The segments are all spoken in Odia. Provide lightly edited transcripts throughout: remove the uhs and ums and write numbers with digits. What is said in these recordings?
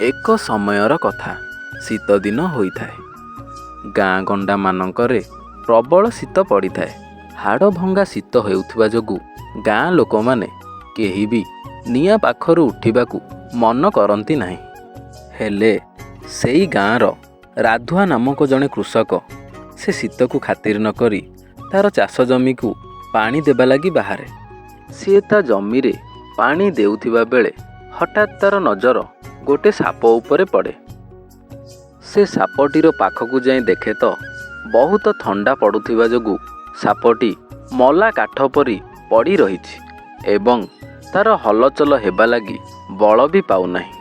ଏକ ସମୟର କଥା। ଶୀତଦିନ ହୋଇଥାଏ। ଗାଁ ଗଣ୍ଡାମାନଙ୍କରେ ପ୍ରବଳ ଶୀତ ପଡ଼ିଥାଏ। ହାଡ଼ଭଙ୍ଗା ଶୀତ ହେଉଥିବା ଯୋଗୁଁ ଗାଁ ଲୋକମାନେ କେହି ବି ନିଆଁ ପାଖରୁ ଉଠିବାକୁ ମନ କରନ୍ତି ନାହିଁ। ହେଲେ ସେଇ ଗାଁର ରାଧୁଆ ନାମକ ଜଣେ କୃଷକ ସେ ଶୀତକୁ ଖାତିର ନ କରି ତା'ର ଚାଷ ଜମିକୁ ପାଣି ଦେବା ଲାଗି ବାହାରେ। ସିଏ ତା ଜମିରେ ପାଣି ଦେଉଥିବା ବେଳେ ହଠାତ୍ ତା'ର ନଜର ଗୋଟେ ସାପ ଉପରେ ପଡ଼େ। ସେ ସାପଟିର ପାଖକୁ ଯାଇ ଦେଖେ ତ ବହୁତ ଥଣ୍ଡା ପଡ଼ୁଥିବା ଯୋଗୁଁ ସାପଟି ମଲା କାଠ ପରି ପଡ଼ି ରହିଛି ଏବଂ ତା'ର ହଲଚଲ ହେବା ଲାଗି ବଳ ବି ପାଉନାହିଁ।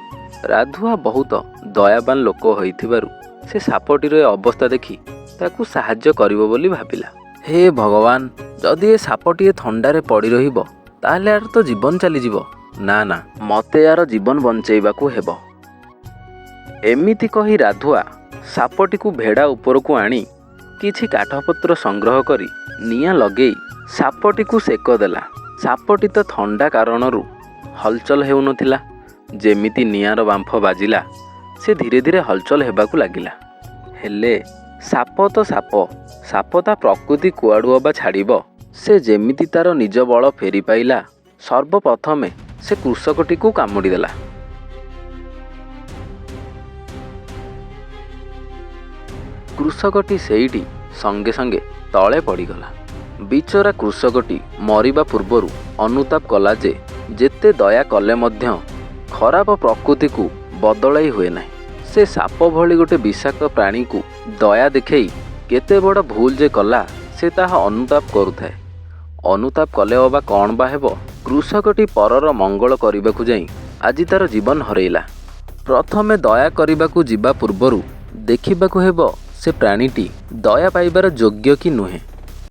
ରାଧୁଆ ବହୁତ ଦୟାବାନ ଲୋକ ହୋଇଥିବାରୁ ସେ ସାପଟିର ଏ ଅବସ୍ଥା ଦେଖି ତାକୁ ସାହାଯ୍ୟ କରିବ ବୋଲି ଭାବିଲା। ହେ ଭଗବାନ, ଯଦି ଏ ସାପଟିଏ ଥଣ୍ଡାରେ ପଡ଼ି ରହିବ ତାହେଲେ ୟାର ତ ଜୀବନ ଚାଲିଯିବ। ନା ନା, ମୋତେ ୟାର ଜୀବନ ବଞ୍ଚେଇବାକୁ ହେବ। ଏମିତି କହି ରାଧୁଆ ସାପଟିକୁ ଭେଡ଼ା ଉପରକୁ ଆଣି କିଛି କାଠପତ୍ର ସଂଗ୍ରହ କରି ନିଆଁ ଲଗେଇ ସାପଟିକୁ ସେକ ଦେଲା। ସାପଟି ତ ଥଣ୍ଡା କାରଣରୁ ହଲଚଲ ହେଉନଥିଲା। ଯେମିତି ନିଆଁର ବାମ୍ଫ ବାଜିଲା, ସେ ଧୀରେ ଧୀରେ ହଲଚଲ ହେବାକୁ ଲାଗିଲା। ହେଲେ ସାପ ତ ସାପ, ସାପ ତା ପ୍ରକୃତି କୁଆଡ଼ୁ ଅବା ଛାଡ଼ିବ? ସେ ଯେମିତି ତା'ର ନିଜ ବଳ ଫେରି ପାଇଲା, ସର୍ବପ୍ରଥମେ ସେ କୃଷକଟିକୁ କାମୁଡ଼ି ଦେଲା। କୃଷକଟି ସେଇଠି ସଙ୍ଗେ ସଙ୍ଗେ ତଳେ ପଡ଼ିଗଲା। ବିଚରା କୃଷକଟି ମରିବା ପୂର୍ବରୁ ଅନୁତାପ କଲା ଯେ ଯେତେ ଦୟା କଲେ ମଧ୍ୟ ଖରାପ ପ୍ରକୃତିକୁ ବଦଳାଇ ହୁଏ ନାହିଁ। ସେ ସାପ ଭଳି ଗୋଟେ ବିଷାକ୍ତ ପ୍ରାଣୀକୁ ଦୟା ଦେଖେଇ କେତେ ବଡ଼ ଭୁଲ ଯେ କଲା, ସେ ତାହା ଅନୁତାପ କରୁଥାଏ। ଅନୁତାପ କଲେ ଅବା କ'ଣ ବା ହେବ? କୃଷକଟି ପରର ମଙ୍ଗଳ କରିବାକୁ ଯାଇ ଆଜି ତା'ର ଜୀବନ ହରେଇଲା। ପ୍ରଥମେ ଦୟା କରିବାକୁ ଯିବା ପୂର୍ବରୁ ଦେଖିବାକୁ ହେବ ସେ ପ୍ରାଣୀଟି ଦୟା ପାଇବାର ଯୋଗ୍ୟ କି ନୁହେଁ।